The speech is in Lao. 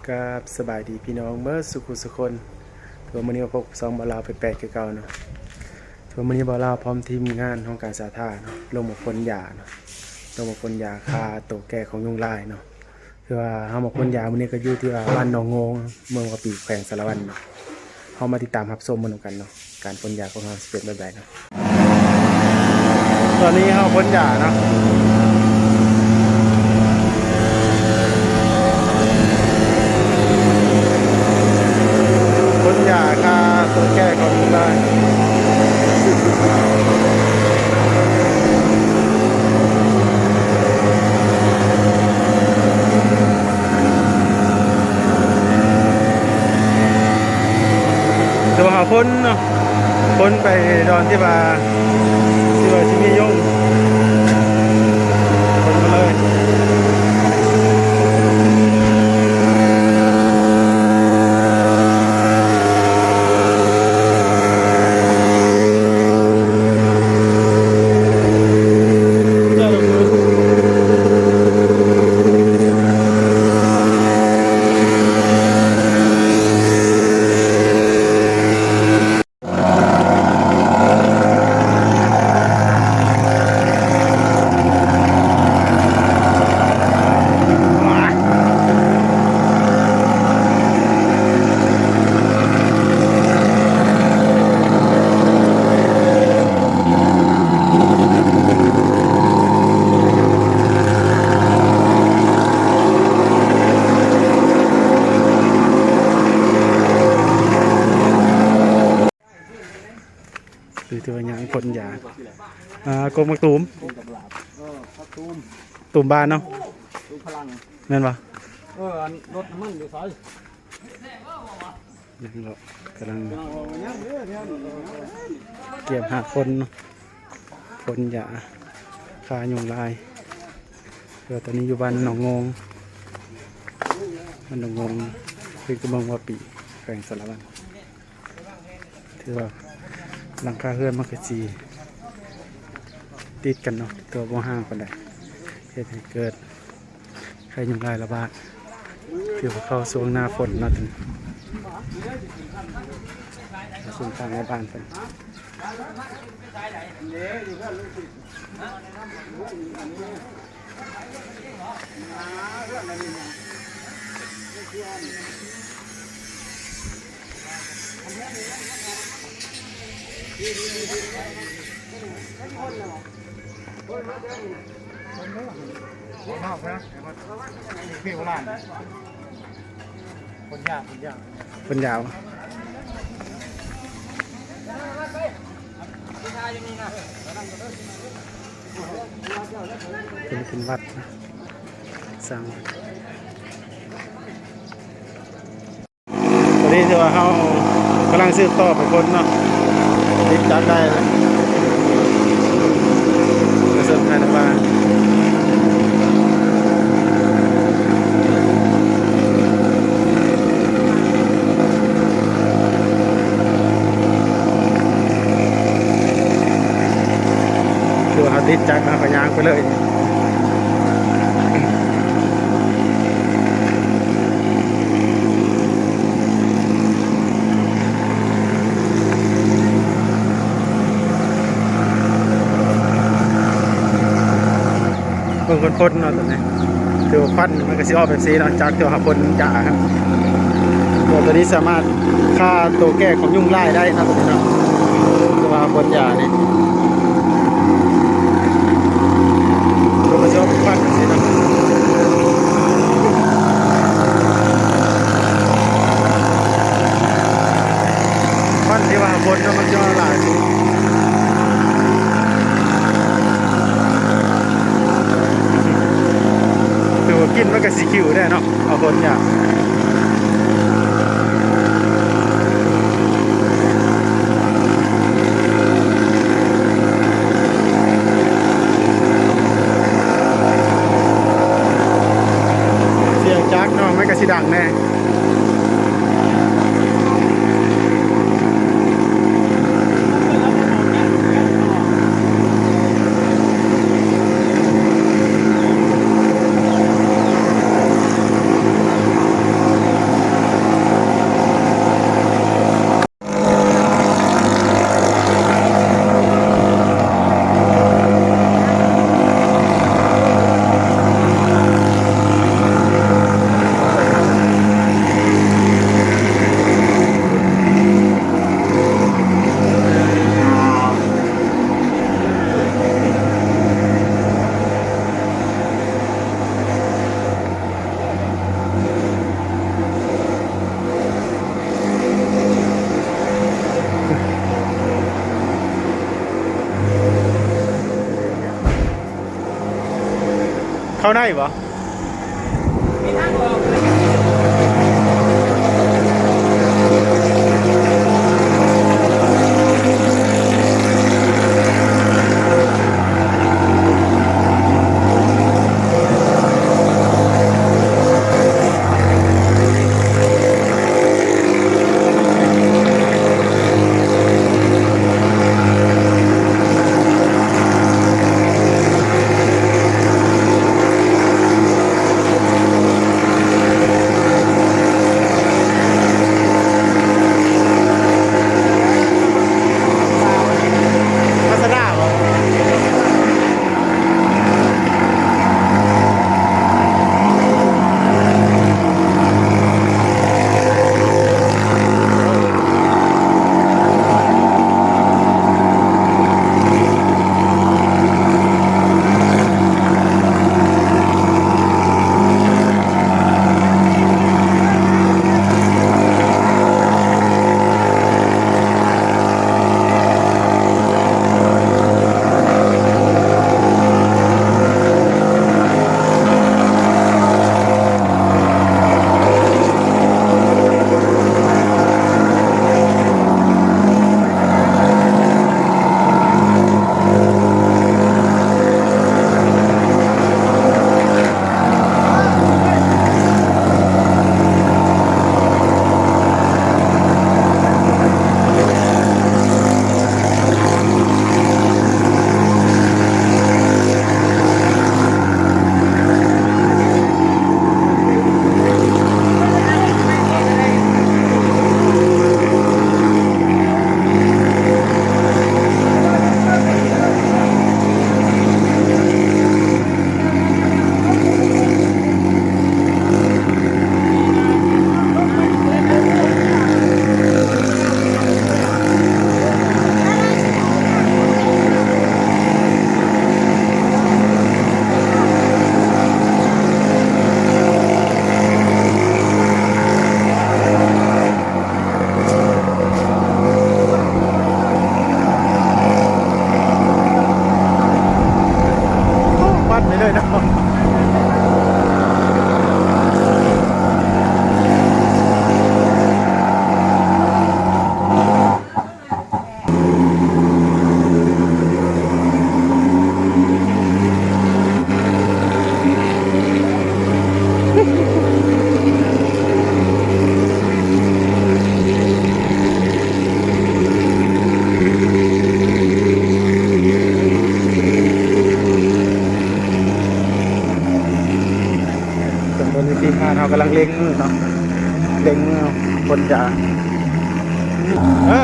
ຄັບ ສະບາຍດີພີ່ນ້ອງເບິດສູ່ຜູ້ສູ່ຄົນ. ຖືວ່າມື້ນີ້ມາພົບກັບຊ່ອງບ່າວລາວແປກໆຄືເກົ່າເນາະ. ຖືວ່າມື້ນີ້ບ່າວລາວພ້ອມທີມງານຫ້ອງການສາທາເນາະ ລົງມາຂົນຢາເນາະ ລົງມາຂົນຢາຂ້າໂຕແກ້ຂອງຍຸງລາຍເນາະ. ຄືວ່າເຮົາມາຂົນຢາມື້ນີ້ກໍຢູ່ທີ່ວ່າບ້ານໜອງໂງງ ເມືອງວາປີ ແຂວງສາລະວັນເນາະ. ເຮົາມາຕິດຕາມຮັບຊົມນຳກັນເນາະ ການຂົນຢາຂອງເຮົາຊິເປັນແບບໃດເນາະ. ຕອນນີ້ເຮົາຂົນຢາເນາະ ຂົນຢາຂ້າໂຕແກ້ຂອງ ໂທຫາຄົນເນາະ ຄົນໄປດອນທີ່ວ່າ ທີ່ວ່າຊິມີຍົງ ຄົນມາເລີຍ. ຄືທີ່ວ່າຍ່າງຂົນຢາ ອ່າ ກົກໝາກຕູມ ເອີ ຜັກຕູມ ຕູມບ້ານເນາະ ຕູມພະລັງ ແມ່ນບໍ່? ເອີ ອັນລົດນ້ຳມັນຢູ່ໃສ? ຍັງເລາະ ກຳລັງກຽມຫາຄົນເນາະ ຂົນຢາຂ້າຍຸງລາຍ. ເອີ ຕອນນີ້ຢູ່ບ້ານໜອງໂງງ ບ້ານໜອງໂງງ ເຂດເມືອງວາປີ ແຂວງສາລະວັນ. ຖືວ່າຫຼັງຄາເຮືອນມັນກໍຊິຕິດກັນເນາະ ແຕ່ວ່າບໍ່ຫ່າງປານໃດ ເຮັດໃຫ້ເກີດໄຂ້ຍຸງລາຍລະບາດ. ຖືວ່າເຂົ້າຊ່ວງໜ້າຝົນເນາະ ເປັນ ເປັນທາງໃນບ້ານເພິ່ນ. ຄົນຍາວ ຄົນຍາວ ຄົນຍາວ ເປັນ ເປັນວັດ ສ້າງວັດ. ຕອນນີ້ຖືວ່າເຮົາກຳລັງສືບຕໍ່ໄປຄົນເນາະ ຕິດຈັກໄດ້ແລ້ວ ປະຊາຊົນພາຍໃນບ້ານ ຄືວ່າເຮົາຕິດຈັກ ເຮົາກໍຍ່າງໄປເລີຍ. ເບິ່ງຄົນໆເນາະ ຕອນນີ້ ຖືວ່າຄວັນມັນກໍຊິອອກແບບຊີ້ເນາະ ຈາກທີ່ວ່າຄົນຈະ ຕົວ ຕົວນີ້ສາມາດ ຂ້າໂຕແກ້ຂອງຍຸງລາຍໄດ້ເນາະ ຕົວນີ້ເນາະ ແຕ່ວ່າເພິ່ນຢານີ້ ຕົວກະຊິອອກເປັນຄວັນຈັ່ງຊີ້ເນາະ ຄວັນທີ່ວ່າຄົນເນາະ ມັນຈະຫຼາຍສຸດ ຖືວ່າກິ່ນມັນກະຊິ ຄິວແດ່ເນາະ ເອົາຄົນຢາກ ສຽງຈັກເນາະ ມັນກະຊິດັງແດ່. ເ ໄດ້ບໍ່? ໂອ້ ວັດໄປເລີຍເນາະ. ຕອນນີ້ທີມງານເຮົາກຳລັງເລັງມືເນາະ ເລັງມືພົ່ນຢາ. ເອີ